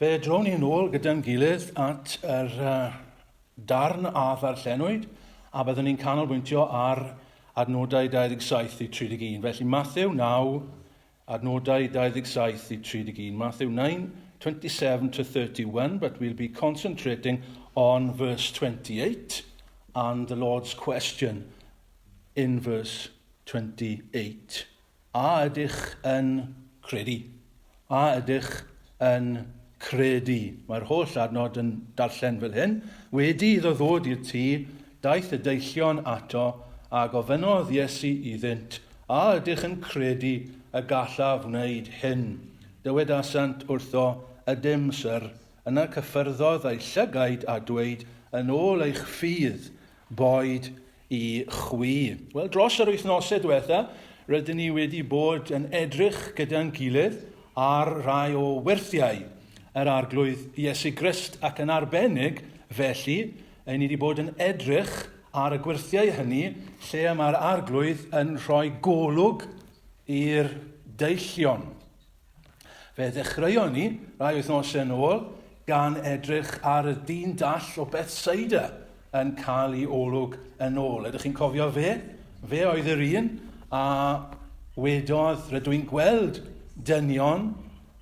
Fe drown ni yn ôl gyda'n gilydd at yr darn a ddarllenwyd, a byddwn ni'n canolbwyntio ar adnodau 27 i 31. Felly Mathew 9, adnodau 27 i 31. Matthew 9, 27 to 31, but we'll be concentrating on verse 28 and the Lord's question in verse 28. A ydych yn credu? A ydych yn credu? Mae'r holl adnod yn darllen fel hyn. Wedi iddo ddod i'r tŷ, daeth y deillion ato, a gofynnodd Iesu iddynt, A ydych yn credu y gallaf wneud hyn? Dywedasant wrtho, Ydym, syr. Yna cyffyrddodd ei llygaid a dweud, Yn ôl eich ffydd, boed i chwi. Wel, dros yr wythnosau diwetha, rydyn ni wedi bod yn edrych gyda'n gilydd ar rai o wyrthiau yr Arglwydd Iesu Grist ac yn arbennig felly, ni wedi bod yn edrych ar y gwyrthiau hynny lle y mae'r Arglwydd yn rhoi golwg i'r deillion. Fe ddechreuon ni rai wythnosau yn ôl gan edrych ar y dyn dall o Bethsaida yn cael ei olwg yn ôl. Ydych chi'n cofio fe? Fe oedd yr un a wedodd, rydw i'n gweld dynion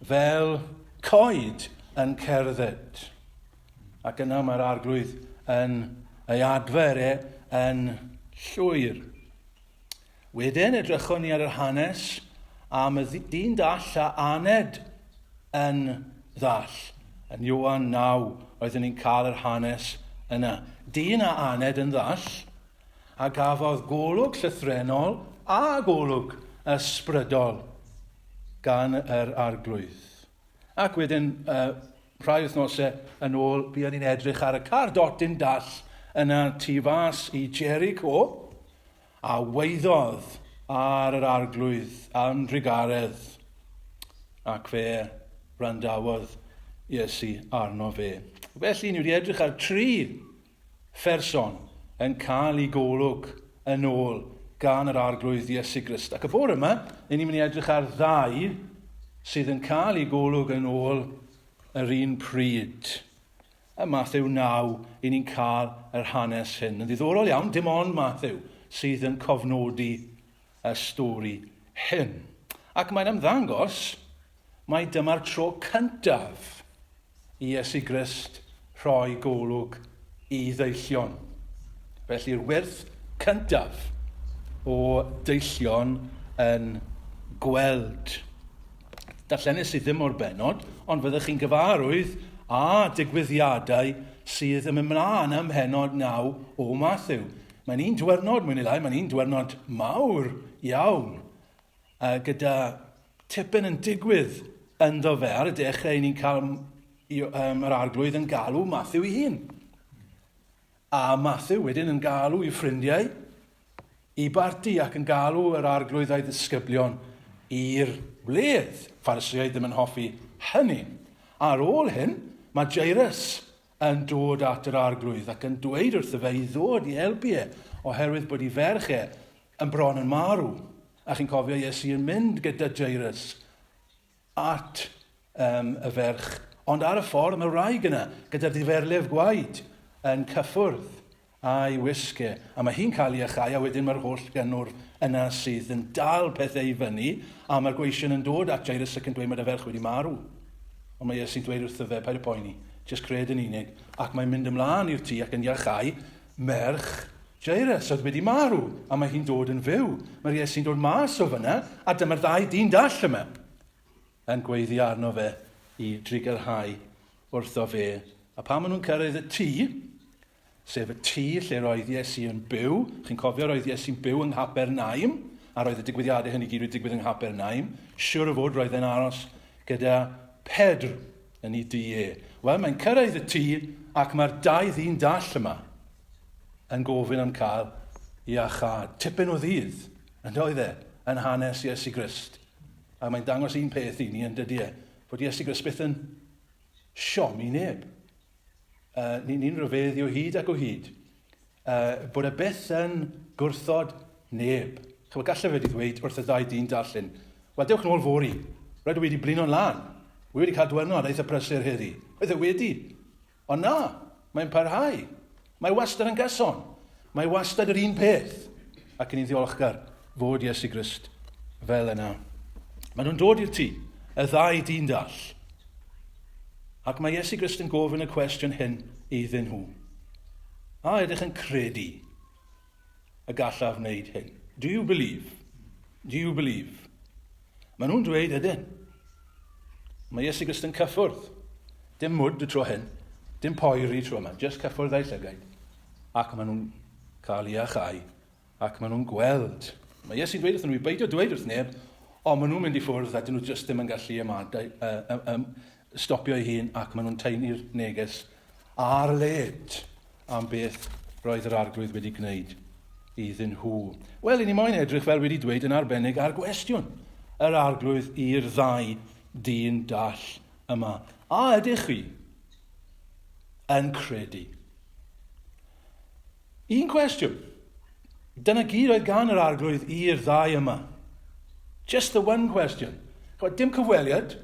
fel coed yn cerdded. Ac yna mae'r arglwydd yn ei adfer e yn llwyr. Wedyn edrychon ni ar yr hanes am y dyn dall a aned yn ddall. Yn Ioan 9 oeddwn ni'n cael yr hanes yna. Dyn a aned yn ddall a gafodd golwg llythrennol a golwg ysbrydol gan yr arglwydd. Ac wedyn, rhai wythnosau yn ôl, buon ni'n edrych ar y cardotyn dall yna tu fas i Jericho, A waeddodd ar yr Arglwydd am drugaredd, ac fe wrandawodd Iesu arno fe. Felly, ni wedi edrych ar tri pherson yn cael eu golwg yn ôl gan yr Arglwydd Iesu Grist. Ac y bore yma, ni'n mynd i edrych ar ddau sydd yn cael eu golwg yn ôl yr un pryd. Ym Mathew 9, i ni'n cael yr hanes hyn. Yn ddiddorol iawn, dim ond Mathew sydd yn cofnodi y stori hyn. Ac mae'n ymddangos mai dyma'r tro cyntaf i Iesu Grist rhoi golwg i ddeillion. Felly'r wyrth cyntaf o deillion yn gweld. Darllenes i ddim o'r bennod, ond fyddech chi'n gyfarwydd â digwyddiadau sydd yn mynd mlaen ym mhennod 9 o Mathew. Mae'n un diwrnod, mwy neu lai, mae'n un diwrnod mawr iawn, gyda tipyn yn digwydd ynddo fe. Ar y dechrau, ni'n cael yr arglwydd yn galw Mathew ei hun. A Mathew wedyn yn galw i ffrindiau i barti ac yn galw yr arglwydd a'i ddisgyblion i'r wledd. Phariseaid ddim yn hoffi hynny. Ar ôl hyn, mae Jairus yn dod at yr arglwydd ac yn dweud wrtho fe i ddod i helpu e oherwydd bod ei ferch e yn bron yn marw. A chi'n cofio Iesu yn mynd gyda Jairus at um, y ferch. Ond ar y ffordd mae'r wraig yna, gyda'r diferlif gwaed, yn cyffwrdd a'i wisg e. A mae hi'n cael ei achau, a wedyn mae'r holl gynnwr yna sydd yn dal pethau i fyny, a mae'r gweision yn dod at Jairus ac yn dweud mae dy ferch wedi marw. Ond mae Iesu'n dweud wrtho fe, paid â poeni, jyst cred yn unig. Ac mae'n mynd ymlaen i'r tŷ ac yn iachau merch Jairus oedd wedi marw, a mae hi'n dod yn fyw. Mae'r Iesu'n dod mas o fyna, a dyma'r ddau dyn dall yma yn gweiddi arno fe i drugarhau wrtho fe. A pan maen nhw'n cyrraedd y tŷ, sef y tŷ lle roedd Iesu yn byw, chi'n cofio roedd Iesu'n byw yng Nghapernaum, a roedd y digwyddiadau hyn i gyd wedi digwydd yng Nghapernaum, siwr o fod roedd e'n aros gyda Pedr yn ei dŷ e. Wel, mae'n cyrraedd y tŷ ac mae'r dau ddyn dall yma yn gofyn am cael iachâd. Tipyn o ddydd, yn doedd e, yn hanes Iesu Grist. A mae'n dangos un peth i ni, yn dydy e, fod Iesu Grist byth yn siomi neb. Ni'n ni rhyfeddu o hyd ac o hyd. Bod e byth yn gwrthod neb. Chymod, gallai fe wedi ddweud wrth y ddau dyn darllen, wel, dewch nôl fory, rydw i wedi blino'n lân. Wi wedi cael dwyrnod eitha prysur heddi. Oedd e wedi. Ond na, mae'n parhau. Mae wastad yn gyson. Mae wastad yr un peth. Ac yn ni'n ddiolchgar fod Iesu Grist fel yna. Maen nhw'n dod i'r tŷ, y ddau dyn dall. Ac mae Iesu Grist yn gofyn y cwestiwn hyn iddyn nhw. A ydych yn credu y gallaf wneud hyn? Do you believe? Do you believe? Maen nhw'n dweud ydyn. Mae Iesu Grist yn cyffwrdd. Dim mwd y tro hyn, dim poeri tro yma, just cyffwrdd â'i llygaid. Ac maen nhw'n cael iachau, ac maen nhw'n gweld. Mae Iesu'n dweud wrthyn nhw i beidio dweud wrth neb, ond maen nhw'n mynd i ffwrdd a dyn nhw just ddim yn gallu ymadau, stopio ei hun ac maen nhw'n taenu'r neges ar led am beth roedd yr arglwydd wedi gwneud iddyn nhw. Wel, i ni moyn edrych, fel wedi dweud, yn arbennig ar gwestiwn yr arglwydd i'r ddau dyn dall yma. A ydych chi yn credu? Un cwestiwn. Dyna gyd oedd gan yr arglwydd i'r ddau yma. Just the one question. Chwa, dim cyfweliad.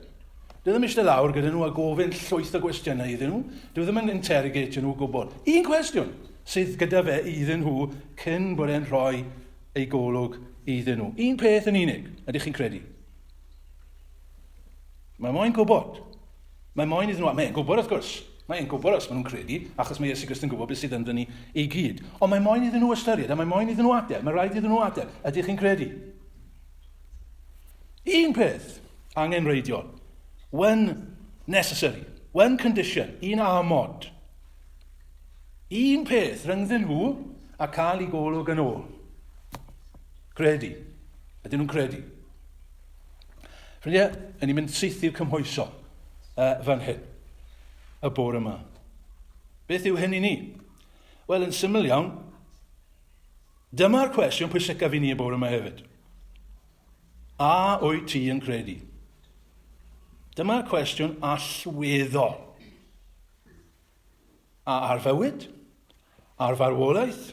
Dwi ddim eisiau lawr gyda nhw a gofyn llwyth o gwestiynau iddyn nhw. Dwi ddim yn interrogate nhw o gwbl. Un cwestiwn sydd gyda fe iddyn nhw cyn bod e'n rhoi ei golwg iddyn nhw. Un peth yn unig. Ydych chi'n credu? Mae moyn gwybod. Mae moyn iddyn nhw, mae'n gwybod wrth gwrs, mae'n gwybod os maen nhw'n credu, achos mae Iesu Grist yn gwybod beth sydd ynddyn ni i gyd. Ond mae moyn iddyn nhw ystyried, a mae moyn iddyn nhw ateb, mae rhaid iddyn nhw ateb. Ydych chi'n credu? Un peth angenrheidiol. One necessary. One condition. Un amod. Un peth rhyngddyn nhw a cael eu golwg yn ôl. Credu. Ydyn nhw'n credu? Ffrindiau, yn ni'n mynd syth i'r cymhwyso fan hyn, y bore yma. Beth yw hyn i ni? Wel, yn syml iawn, dyma'r cwestiwn pwysicaf i ni y bore yma hefyd. A wyt ti yn credu? Dyma'r cwestiwn allweddol. A ar fywyd? Ar farwolaeth?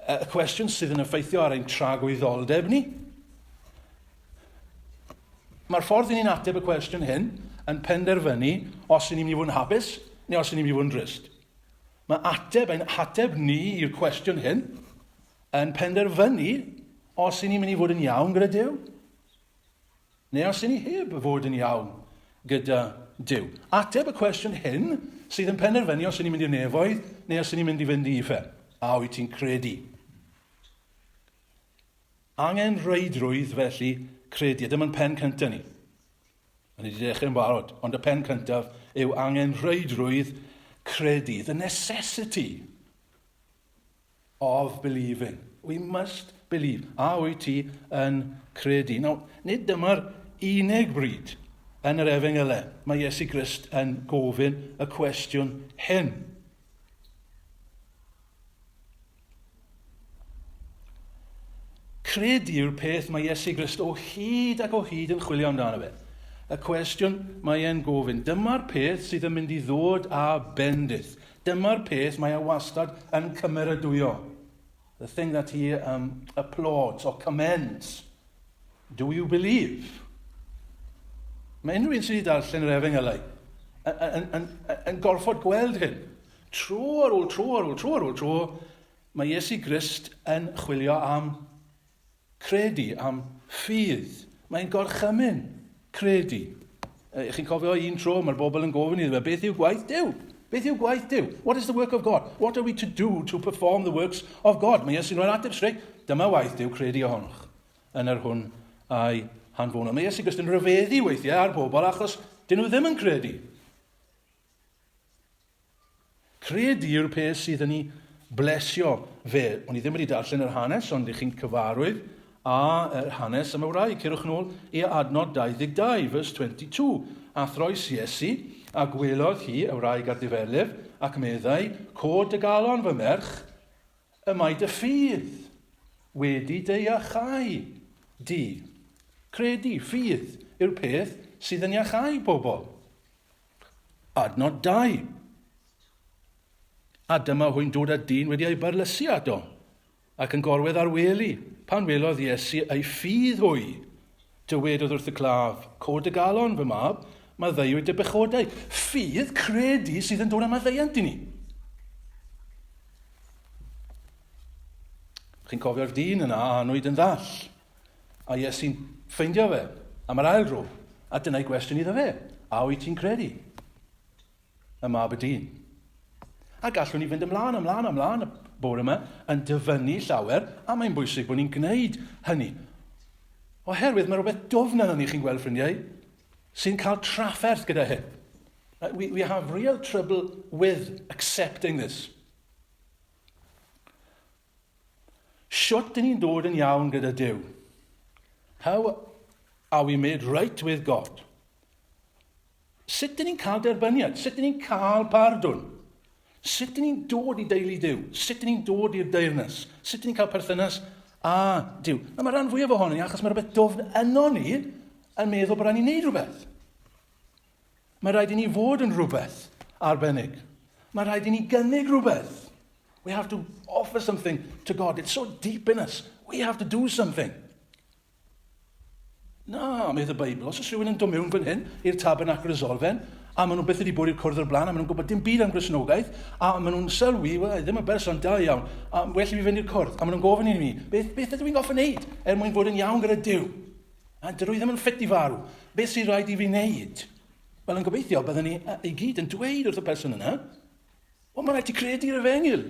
Y cwestiwn sydd yn effeithio ar ein tragwyddoldeb ni? Mae'r ffordd i ni'n ateb y cwestiwn hyn yn penderfynu os ydyn ni'n mynd i fod yn hapus neu os ydyn ni'n mynd i fod yn drist. Mae ateb, ein hateb ni i'r cwestiwn hyn yn penderfynu os ydyn ni'n mynd i fod yn iawn gyda Duw Neu os y'n ni heb fod yn iawn gyda Duw? Ateb y cwestiwn hyn sydd yn penderfynu os y'n ni'n mynd i'r nefoedd neu os y'n ni'n mynd i fynd i uffern. A wyt ti'n credu? Angen reidrwydd felly credu. A dyma'n pen cyntaf ni. O'n ni wedi dechrau'n barod, ond y pen cyntaf yw angen reidrwydd credu. The necessity of believing. We must believe. A wyt ti yn credu? Nawr, nid dyma'r unig bryd yn yr efengylau mae Iesu Grist yn gofyn y cwestiwn hyn. Credu yw'r peth mae Iesu Grist o hyd ac o hyd yn chwilio amdano fe. Y cwestiwn mae e'n gofyn, dyma'r peth sydd yn mynd i ddod â bendith. Dyma'r peth mae e wastad yn cymeradwyo. The thing that he um, applauds or commends. Do you believe? Mae unrhyw un sydd wedi darllen yr efengylau yn, yn, yn, yn gorfod gweld hyn. Tro ar ôl tro ar ôl tro ar ôl tro, mae Iesu Grist yn chwilio am Credu am ffydd. Mae'n gorchymyn credu. Chi'n cofio un tro, mae'r bobl yn gofyn iddo fe, beth yw gwaith Duw? Beth yw gwaith Duw? What is the work of God? What are we to do to perform the works of God? Mae Iesu'n rhoi'r ateb straight. Dyma waith Duw, credu ohonoch yn yr hwn a'i hanfonodd. Mae Iesu Grist yn rhyfeddu weithiau ar bobl achos dyn nhw ddim yn credu. Credu yw'r peth sydd yn ei blesio fe. O'n i ddim wedi darllen yr hanes, ond ych chi'n cyfarwydd â yr hanes am y wraig. Cerwch nôl i adnod 22, verse 22. A throes Iesu, a gwelodd hi y wraig ar diferlif, ac meddai, Cod dy galon, fy merch, y mae dy ffydd wedi dy iachau di. Credu, ffydd, yw'r peth sydd yn iachau pobl. Adnod 2. A dyma hwy'n dod â dyn wedi ei barlysu ato, ac yn gorwedd ar wely. Pan welodd Iesu ei ffydd hwy, dywedodd wrth y claf, Cod dy galon, fy mab, Maddeuwyd dy bechodau. Ffydd, credu sydd yn dod â maddeuant i ni. Chi'n cofio'r dyn yna a anwyd yn ddall. A Iesu'n ffeindio fe am yr ail dro. A dyna'i gwestiwn iddo fe. A wyt ti'n credu? Y mab y dyn. A gallwn ni fynd ymlaen, ymlaen, ymlaen y bore yma yn dyfynnu llawer, a mae'n bwysig bod ni'n gwneud hynny. Oherwydd mae rhywbeth dwfn yna ni, chi'n gweld ffrindiau, sy'n cael trafferth gyda hyn. We, we have real trouble with accepting this. Shwt dyn ni'n dod yn iawn gyda Duw? How are we made right with God? Sut dyn ni'n cael derbyniad? Sut dyn ni'n cael pardwn? Sut dyn ni'n dod i deulu Duw? Sut dyn ni'n dod i'r deyrnas? Sut dyn ni'n cael perthynas â Duw? Na, mae rhan fwyaf ohono ni, achos mae rhywbeth dofn yno ni yn meddwl bod rhaid ni wneud rhywbeth. Mae rhaid i ni fod yn rhywbeth arbennig. Mae rhaid i ni gynnig rhywbeth. We have to offer something to God. It's so deep in us. We have to do something. Na, medd y Beibl, os oes rhywun yn dod mewn fan hyn i'r Tabernacl Resolfen, a maen nhw byth wedi bod i'r cwrdd o'r blaen, a maen nhw'n gwybod dim byd am Gristnogaeth, a maen nhw'n sylwi, wel, ddim yn berson da iawn, a well i fi fynd i'r cwrdd, a maen nhw'n gofyn i mi, beth, beth ydw i'n goffa wneud er mwyn fod yn iawn gyda Duw? A dydw i ddim yn ffit i farw. Beth sy'n rhaid i fi wneud? Wel, yn gobeithio, byddwn ni i gyd yn dweud wrth y person yna, wel, mae'n rhaid ti credu'r efengyl.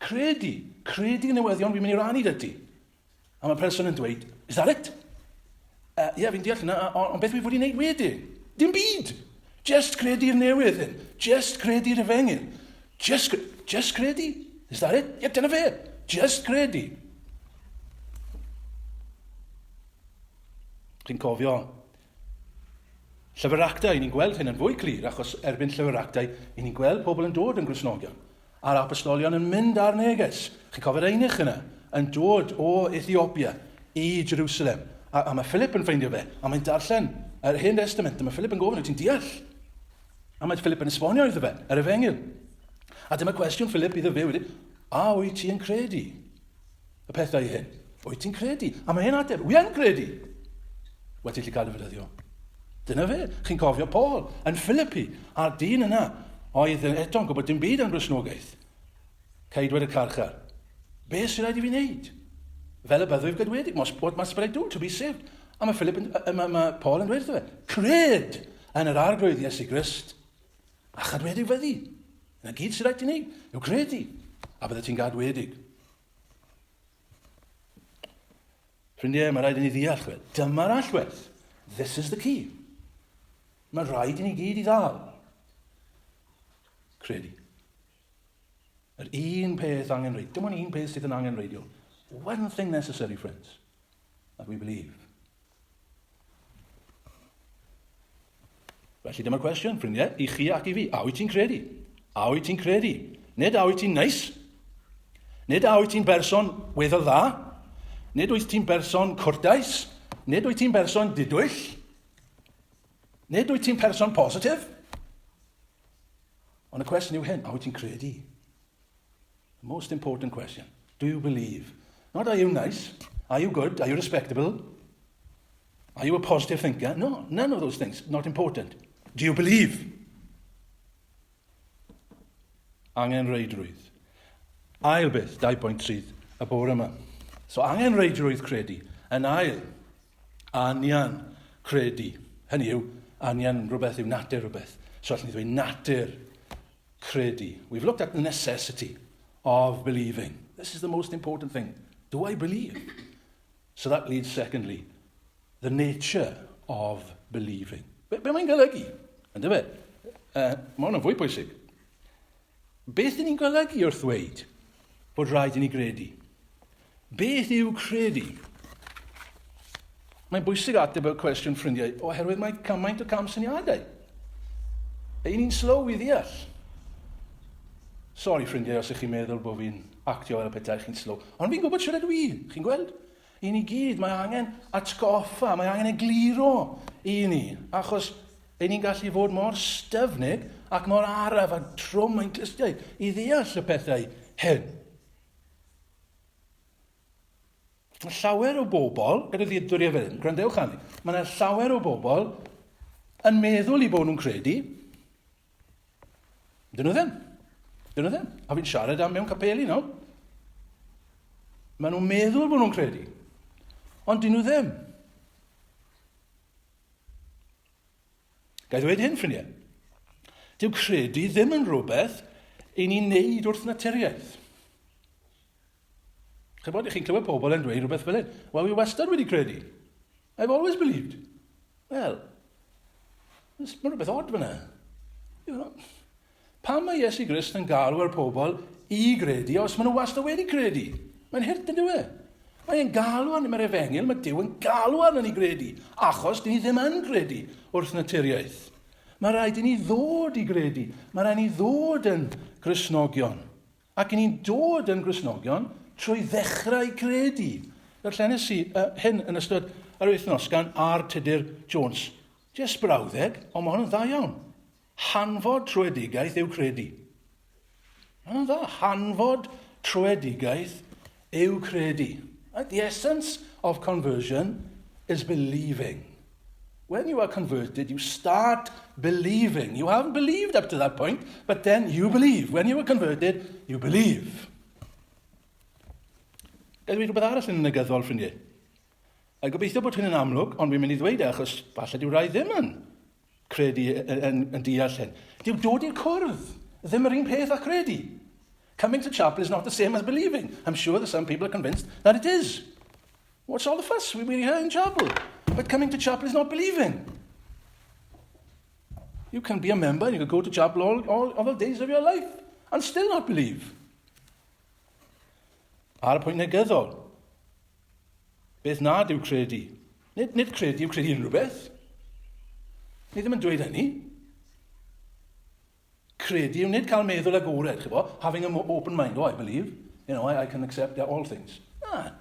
Credu. Credu'r newyddion fi'n mynd i rannu dy ti. A mae'r person yn dweud, is that it? Ie, uh, yeah, fi'n deall yna, ond beth fi fod i wneud wedyn? Dim byd! Just credu'r newydd hyn. Just credu'r efengyl. Just, just credu. Is that it? Ie, yeah, dyna fe. Just credu. Chi'n cofio Llyfr Actau, ni'n gweld hyn yn fwy clir, achos erbyn Llyfr Actau, i ni'n gweld pobl yn dod yn Gristnogion, a'r apostolion yn mynd ar neges. Chi'n cofio'r eunuch yna, yn dod o Ethiopia i Jerusalem. A, a mae Philip yn ffeindio fe, a mae'n darllen yr Hen Testament, a mae Philip yn gofyn, wyt ti'n deall? A mae Philip yn esbonio iddo fe, yr efengyl. A dyma cwestiwn Philip iddo fe wedyn, a wyt ti yn credu y pethau hyn? Wyt ti'n credu? A mae hyn ateb, wi yn credu. Wel, ti'n gallu cael dy fedyddio. Dyna fe. Chi'n cofio Paul yn Philippi, a'r dyn yna oedd eto'n gwybod dim byd am Gristnogaeth. Ceidwad y carchar. Be sy'n rhaid i fi wneud? Fel y byddwyf gadwedig, what must I do to be saved? A mae, Philip yn, mae, mae Paul yn dweud wrtho fe, cred yn yr arglwydd Iesu Grist, a chadwedig fyddi. Yna gyd sy'n rhaid ti wneud, yw credu, a bydde ti'n gadwedig. Ffrindiau, mae rhaid i ni ddeall, chwe. Dyma'r allwedd. This is the key. Mae rhaid i ni gyd i ddal. Credu. Yr un peth angenrheidiol. Dim ond un peth sydd yn angenrheidiol. One thing necessary, friends, that we believe. Felly dyma'r cwestiwn, ffrindiau, i chi ac i fi. A wyt ti'n credu? A wyt ti'n credu? Nid a wyt ti'n neis? Nid a wyt ti'n berson weddol dda? Nid wyt ti'n berson cwrtais? Nid wyt ti'n berson didwyll? Nid wyt ti'n person positif? Ond y cwestiwn yw hyn, a wyt ti'n credu? The most important question. Do you believe? Not are you nice? Are you good? Are you respectable? Are you a positive thinker? No, none of those things. Not important. Do you believe? Angen reidrwydd. Ail beth, 2.3 y bore yma. So angen reidrwydd credu. Yn ail, anian credu. Hynny yw, anian rhywbeth yw natur rhywbeth. So allwn ni ddweud natur credu. We've looked at the necessity of believing. This is the most important thing. Do I believe? So that leads, secondly, the nature of believing. Be, be mae'n golygu? Ynddo fe? Uh, mae hwn yn fwy pwysig. Beth ydyn ni'n golygu wrth ddweud bod rhaid i ni gredu? Beth yw credu? Mae'n bwysig ateb y cwestiwn ffrindiau oherwydd mae cymaint o camsyniadau. Ein ni'n slow i ddeall. Sori ffrindiau os ych chi'n meddwl bod fi'n actio fel y petai chi'n slow. Ond fi'n gwybod siarad dwi, chi'n gweld? I ni gyd, mae angen atgoffa, mae angen egluro i ni. Achos ein ni'n gallu fod mor styfnig ac mor araf a trwm ein clustiau i ddeall y pethau hyn. Mae llawer o bobl, gyda ddiadwriaeth fel hyn, gwrandewch arni, mae yna llawer o bobl yn meddwl i bod nhw'n credu. Dyn nhw ddim. Dyn nhw ddim. A fi'n siarad am mewn capeli nawr. Maen nhw'n meddwl bod nhw'n credu. Ond dyn nhw ddim. Ga i ddweud hyn, ffrindiau? Dyw credu ddim yn rhywbeth i ni'n neud wrth naturiaeth. Chybod, chi'n clywed pobl yn dweud rhywbeth fel hyn. Wel, wi wastad wedi credu. I've always believed. Wel, mae rhywbeth odd fyna. You know, pam mae Iesu Grist yn galw ar pobl i gredu os maen nhw wastad wedi credu? Mae'n hurt yn dywe. Mae'n galw arni, mae'r efengyl, mae Duw yn galw arno ni gredu, achos dyn ni ddim yn credu wrth naturiaeth. Mae rhaid i ni ddod i gredu, mae rhaid i ni ddod yn Gristnogion. Ac 'y ni'n dod yn Gristnogion trwy ddechrau credu. Darllenes i uh, hyn yn ystod yr wythnos gan R. Tudur Jones. Jyst brawddeg, ond mae hwn yn dda iawn. Hanfod trwyedigaeth yw credu. Mae hwn yn dda. Hanfod trwyedigaeth yw credu. Right? The essence of conversion is believing. When you are converted, you start believing. You haven't believed up to that point, but then you believe. When you are converted, you believe. Gael dweud rhywbeth arall yn negyddol, ffrindiau. A gobeithio bod hyn yn amlwg, ond fi'n mynd i ddweud e, achos falle dyw rai ddim yn credu yn, yn, yn deall hyn. Dyw dod i'r cwrdd ddim yr un peth â credu. Coming to chapel is not the same as believing. I'm sure that some people are convinced that it is. What's all the fuss? We're here in chapel. But coming to chapel is not believing. You can be a member, you can go to chapel all, all, all the days of your life and still not believe. Ar y pwynt negyddol, beth nad yw credu? Nid, nid credu yw credu unrhyw beth. Ni ddim yn dweud hynny. Credu yw nid cael meddwl agored, chi'bo, having an open mind, oh, I believe, you know, I, I can accept all things. Na.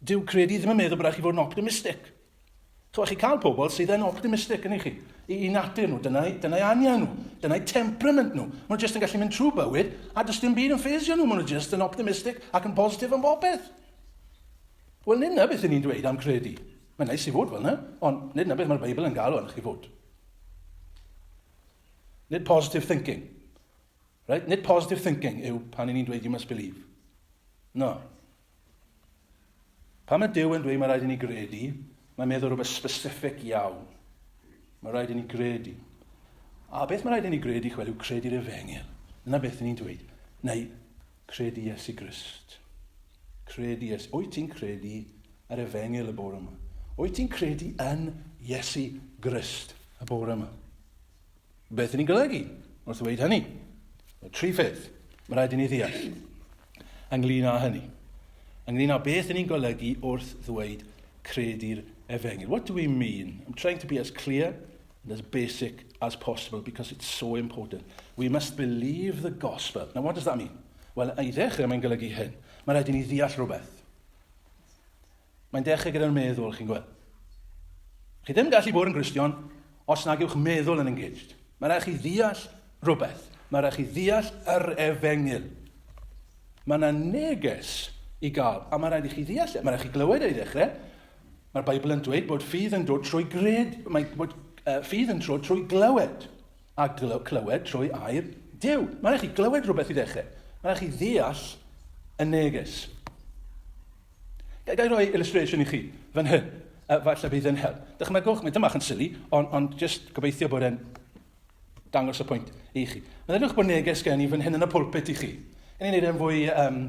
Dyw credu ddim yn meddwl bod rhaid chi fod yn optimistic. Chwa, chi cael pobl sydd yn optimistic yn chi. I, i natur nhw, dyna'i dyna anian nhw, dyna'i temperament nhw. Maen nhw jyst yn gallu mynd trwy bywyd a does dim byd yn ffeisio nhw. Maen nhw jyst yn optimistic ac yn positif am bopeth. Wel, nid na beth ni'n dweud am credu. Mae'n neis i fod fel yna, ond nid na beth mae'r Beibl yn galw arnych chi fod. Nid positive thinking. Right? Nid positive thinking yw pan ni'n dweud you must believe. No. Pan mae Duw yn dweud mae rhaid i ni gredu, mae'n meddwl rhywbeth specific iawn. Mae rhaid i ni gredu. A beth mae rhaid i ni gredu, chwel, yw credu'r efengyl. Dyna beth ni'n dweud. Neu credu Iesu Grist. Credu Iesu. Wyt ti'n credu yr efengyl y bore yma? Wyt ti'n credu yn Iesu Grist y bore yma? Beth ydyn ni'n golygu wrth ddweud hynny? Wel, tri pheth mae rhaid i ni ddeall ynglyn â hynny. Ynglyn â beth ydyn ni'n golygu wrth ddweud credu'r efengyl. What do we mean? I'm trying to be as clear and as basic as possible because it's so important. We must believe the gospel. Now, what does that mean? Wel, i ddechrau mae'n golygu hyn. Mae rhaid i ni ddeall rhywbeth. Mae'n dechrau gyda'r meddwl, chi'n gweld. Chi ddim gallu bod yn Gristion os nag yw'ch meddwl yn engaged. Mae rhaid chi ddeall rhywbeth. Mae rhaid chi ddeall yr efengyl. Mae yna neges i gael, a mae rhaid i chi ddeall e. Mae rhaid chi glywed e i ddechrau. Mae'r Beibl yn dweud bod ffydd yn dod trwy gred, mae bod uh, ffydd yn dod trwy glywed, a clywed trwy air Duw. Mae rhaid chi glywed rhywbeth i ddechrau. Mae rhaid chi ddeall y neges. Ga i roi illustration i chi fan hyn? Uh, falle bydd yn help. Dychmygwch, mae dyma yn silly, ond on just gobeithio bod e'n dangos y pwynt i chi. Meddyliwch bod neges gen i fan hyn yn y pulpit i chi. Gen i wneud e'n fwy, um,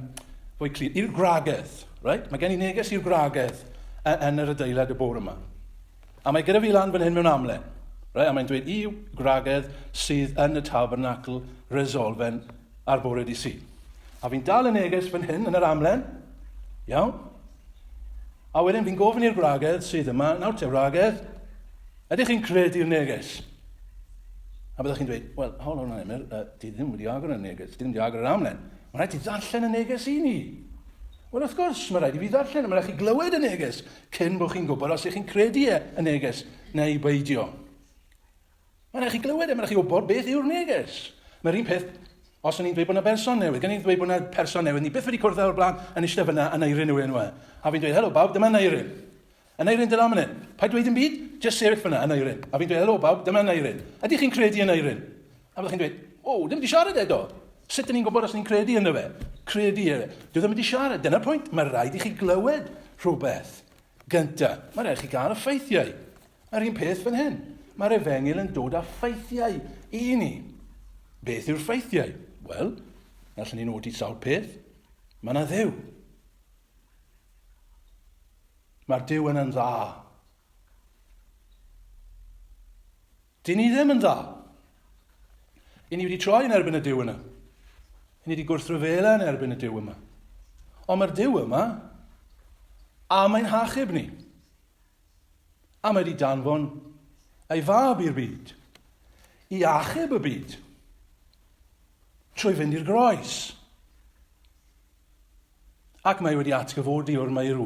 fwy clir. I'r gwragedd, right? Mae gen i neges i'r gwragedd yn yr adeilad y bore yma. A mae gyda fi lan fan hyn mewn amlen. Right? A mae'n dweud i gwragedd sydd yn y tabernacl resolfen ar bore di Sul. A fi'n dal y neges fan hyn yn yr amlen. Iawn? A wedyn fi'n gofyn i'r gwragedd sydd yma, nawr te wragedd, ydych chi'n credu'r neges? A byddwch chi'n dweud, wel, hold on Emyr, uh, ti ddim wedi agor y neges, ti ddim wedi agor yr amlen. Mae'n rhaid ti ddarllen y neges i ni. Wel, wrth gwrs, mae rhaid i fi ddarllen, mae rhaid chi glywed y neges cyn bod chi'n gwybod os ydych chi'n credu e, y neges neu beidio. Mae'n rhaid chi glywed e, mae'n rhaid chi wybod beth yw'r neges. Mae'r un peth, os o'n i'n dweud bod yna berson newydd, gan i'n dweud bod yna person newydd, ni byth wedi cwrdd o'r blaen yn eistedd fyna yn Eirin yw enw e. A fi'n dweud, helo bawb, dyma Neirin. Aneirin, dod lan fan hyn. Paid dweud dim byd, just sefyll fyna, Aneirin. A fi'n dweud, helo bawb, dyma Aneirin. Ydych chi'n credu Aneirin? A byddwch chi'n dweud, o, ddim wedi siarad eto. Sut dyn ni'n gwybod os ni'n credu ynddo fe? Credu e. Dwi ddim wedi siarad. Dyna'r pwynt. Mae rhaid i chi glywed rhywbeth gynta. Mae rhaid i chi gael y ffeithiau. Mae'r un peth fan hyn. Mae'r efengyl yn dod â ffeithiau i ni. Beth yw'r ffeithiau? Wel, allwn ni nodi sawl peth. Mae yna Dduw. Mae'r Duw yna'n dda. Dyn ni ddim yn dda. I ni wedi troi yn erbyn y Duw yna. I ni wedi gwrthryfela yn erbyn y Duw yma. Ond mae'r Duw yma, a mae'n hachub ni. A mae wedi danfon ei fab i'r byd, i achub y byd, trwy fynd i'r groes. Ac mae wedi atgyfodi o'r meirw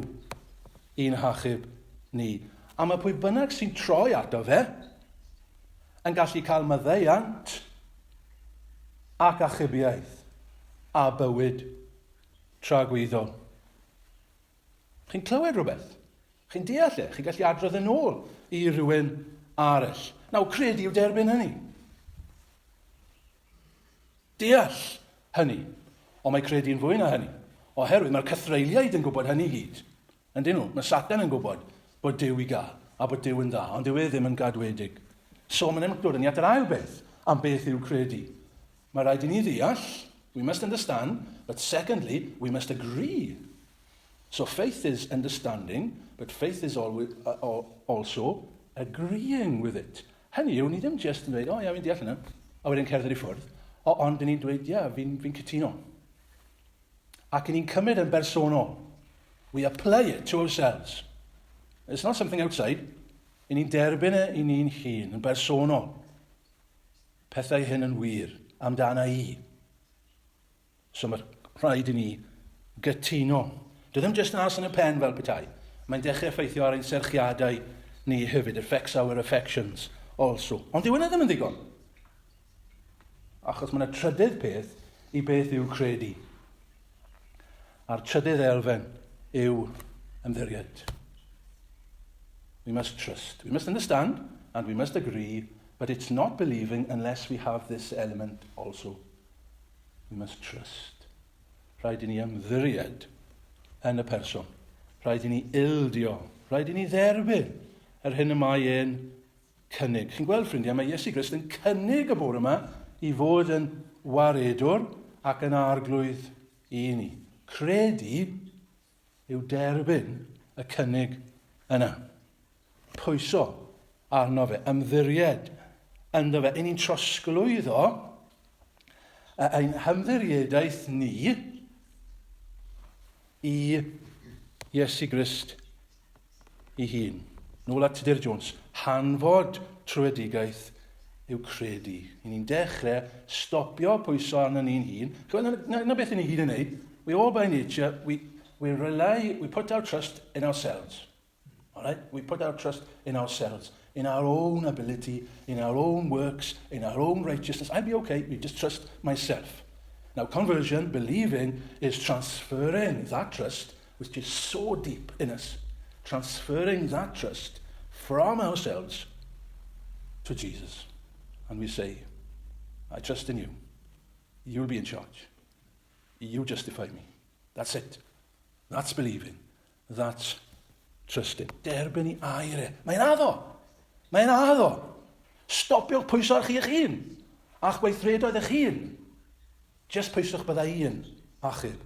i'n hachub ni. A mae pwy bynnag sy'n troi ato fe yn gallu cael maddeuant ac achubiaeth a bywyd tragwyddol. Chi'n clywed rhywbeth? Chi'n deall e? Chi'n gallu adrodd yn ôl i rhywun arall. Nawr, credu yw derbyn hynny. Deall hynny. Ond mae credu'n fwy na hynny. Oherwydd mae'r cythreuliaid yn gwybod hynny i gyd. Yndyn nhw? Mae Satan yn gwybod bod Duw i gael, a bod Duw yn dda, ond dyw e ddim yn gadwedig. So mae'n dod ni at yr ail beth am beth yw credu. Mae rhaid i ni ddeall, we must understand, but secondly, we must agree. So faith is understanding, but faith is always, also agreeing with it. Hynny yw, ni ddim jyst yn dweud, o ia, fi'n deall hynna, a wedyn cerdded i ffwrdd. O, ond ni'n dweud, ia, fi'n fi cytuno. Ac ni'n cymryd yn bersonol. We apply it to ourselves. It's not something outside. I ni'n derbyn e i ni'n hun, yn bersonol. Pethau hyn yn wir amdana i. So mae rhaid i ni gytuno. Dwi ddim jyst yn aros yn y pen fel petai. Mae'n dechrau effeithio ar ein serchiadau ni hefyd. It affects our affections also. Ond dyw hynna ddim yn ddigon. Achos mae yna trydydd peth i beth yw credu. A'r trydydd elfen yw ymddiried. We must trust. We must understand and we must agree, but it's not believing unless we have this element also. We must trust. Rhaid i ni ymddiried yn y person. Rhaid i ni ildio. Rhaid i ni dderbyn yr hyn y mae e'n cynnig. Chi'n gweld, ffrindiau, mae Iesu Grist yn cynnig y bore yma i fod yn waredwr ac yn arglwydd i ni. Credu yw derbyn y cynnig yna. Pwyso arno fe, ymddiried ynddo fe. Yn ni'n trosglwyddo ein hymddiriedaeth ni i Iesu Grist ei hun. Nôl at Tudur Jones, hanfod tröedigaeth yw credu. I ni'n dechrau stopio pwyso arno ni'n hun. Chymod, na, na, na beth i ni gyd yn neud. We all by nature, we, we rely, we put our trust in ourselves. All right? We put our trust in ourselves, in our own ability, in our own works, in our own righteousness. I'll be okay, we just trust myself. Now, conversion, believing, is transferring that trust, which is so deep in us, transferring that trust from ourselves to Jesus. And we say, I trust in you. You'll be in charge. You justify me. That's it. That's believing. That's trusting. Derbyn i air e. Mae'n addo. Mae'n addo. Stopiwch pwyso ar chi eich hun. A'ch gweithredoedd eich hun. Just pwyswch bydda i'n achub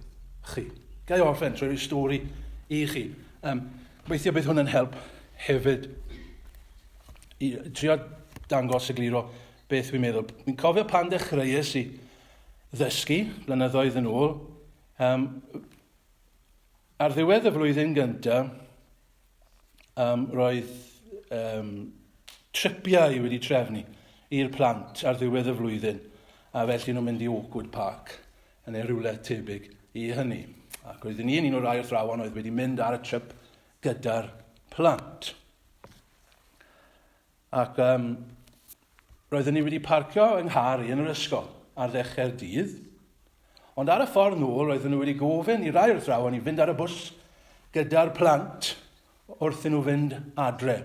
chi. Ga i orffen trwy roi stori i chi. Um, gobeithio bydd hwn yn help hefyd i trio dangos egluro beth fi'n meddwl. Fi'n cofio pan dechreuais i ddysgu blynyddoedd yn ôl. Um, ar ddiwedd y flwyddyn gyntaf, um, roedd um, tripiau wedi trefnu i'r plant ar ddiwedd y flwyddyn, a felly nhw'n mynd i Oakwood Park yn ei rhywle tebyg i hynny. Ac oeddwn i'n un o'r rai athrawon oedd wedi mynd ar y trip gyda'r plant. Ac um, roeddwn ni wedi parcio yng nghar i yn yr ysgol ar ddechrau'r dydd. Ond ar y ffordd nôl, roeddwn nhw wedi gofyn i rai o'r athrawon i fynd ar y bws gyda'r plant wrth nhw fynd adre.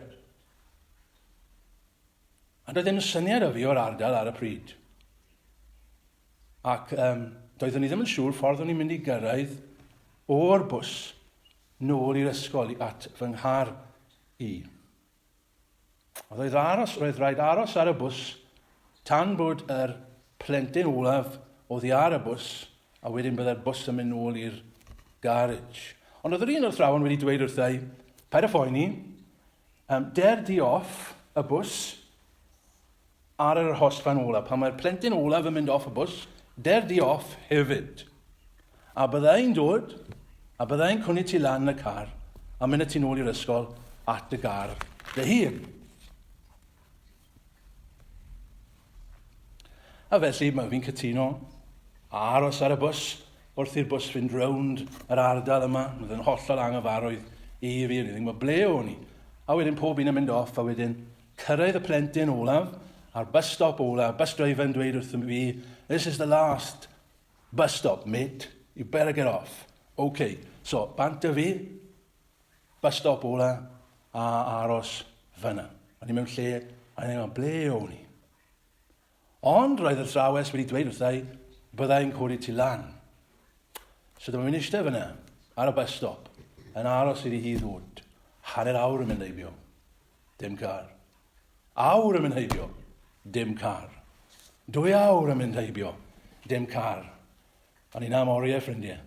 A doedd ddim syniad o fi o'r ardal ar y pryd. Ac um, doeddwn i ddim yn siŵr ffordd o'n i'n mynd i gyrraedd o'r bws nôl i'r ysgol at fy nghar i. Oedd aros, roedd rhaid aros ar y bws tan bod yr plentyn olaf oddi ar y bws a wedyn byddai'r bws yn mynd nôl i'r garej. Ond oedd yr un o'r athrawon wedi dweud wrtha i, paid â phoeni, um, der di off y bws ar yr arhosfan olaf. Pan mae'r plentyn olaf yn mynd off y bws, der di off hefyd. A byddai'n dod, a byddai'n cwni ti lan yn y car, a mynd â ti nôl i'r ysgol at dy gar dy hun. A felly mae fi'n cytuno a aros ar y bws wrth i'r bws fynd rownd yr ardal yma. Oedd yn hollol anghyfarwydd i fi, o'n i ddim yn gwybod ble o'n i. A wedyn pob un yn mynd off, a wedyn Cyrraedd y plentyn olaf, a'r bus stop olaf, bus driver yn dweud wrthym fi, this is the last bus stop, mate, you better get off. OK, so, bant y fi, bus stop ola, a aros fyna. O'n i mewn lle, a o'n i'n ble o'n i? Ond roedd yr athrawes wedi dweud wrtha i, byddai'n codi ti lan. So dyma fi'n eistedd fyna, ar y bus stop, yn aros iddi hi ddod. Hanner awr yn mynd heibio. Dim car. Awr yn mynd heibio. Dim car. Dwy awr yn mynd heibio. Dim car. O'n i'n am oriau, ffrindiau.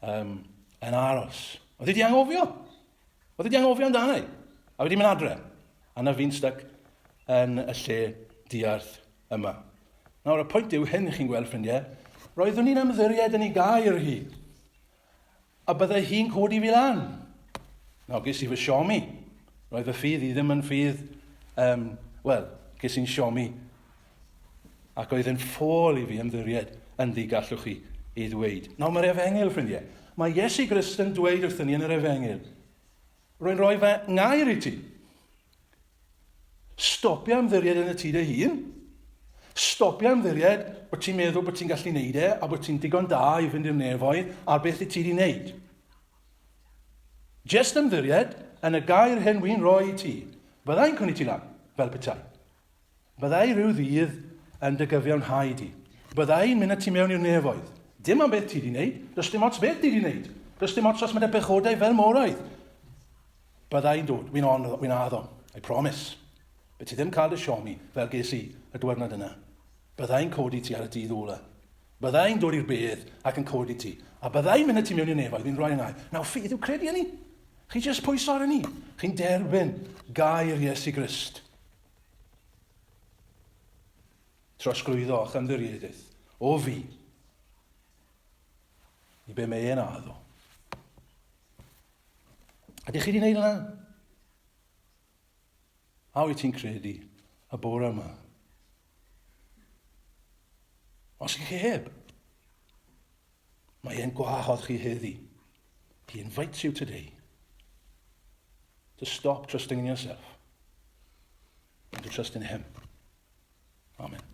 Um, yn aros. Oedd hi di anghofio. Oedd hi di anghofio amdano i. A wedi mynd adre. A na fi'n stuck yn y lle diarth yma. Nawr, y pwynt yw hyn, chi'n gweld, ffrindiau, roeddwn i'n ymddiried yn ei gair hi. A byddai hi'n codi fi lan. Nawr, ges i fy siomi. Roedd fy ffydd i ddim yn ffydd, um, wel, ges i'n siomi. Ac oedd yn ffôl i fi ymddiried ynddi, gallwch chi ei ddweud. Nawr, mae'r efengyl, ffrindiau. Mae Iesu Grist yn dweud wrthyn ni yn yr efengyl, rwy'n rhoi fy ngair i ti. Stopia ymddiried yn y ti dy hun. Stopia ymddiried bod ti'n meddwl bod ti'n gallu neud e a bod ti'n digon da i fynd i'r nefoedd ar beth i ti wedi neud. Just ymddiried yn y gair hyn wy'n rhoi i ti. Byddai'n cwni ti lan, fel petai. Byddai rhyw ddydd yn dy gyfiawnhau di. Byddai'n mynd â ti mewn i'r nefoedd. Dim am beth ti wedi wneud, does dim ots beth ti wedi wneud. Does dim ots os mae dy bechodau fel moroedd. Byddai'n dod, wy'n on, wy'n addo, I promise. By ti ddim cael dy siomi fel ges i y dwyrnod yna. Byddai'n codi ti ar y dydd ola. Byddai'n dod i'r bedd ac yn codi ti. A byddai'n mynd â ti mewn i'r nefoedd, fi'n rhoi yng ngair. Nawr, ffydd yw credu hynny. Chi jyst pwyso ar hynny. Chi'n derbyn gair Iesu Grist. Trosglwyddo o'ch ymddiriedaeth o fi i be mae e'n addo. Ydych chi wedi gwneud hwnna? A wyt ti'n credu y bore yma? Os ych chi heb, mae e'n gwahodd chi heddi. He invites you today to stop trusting in yourself and to trust in him. Amen.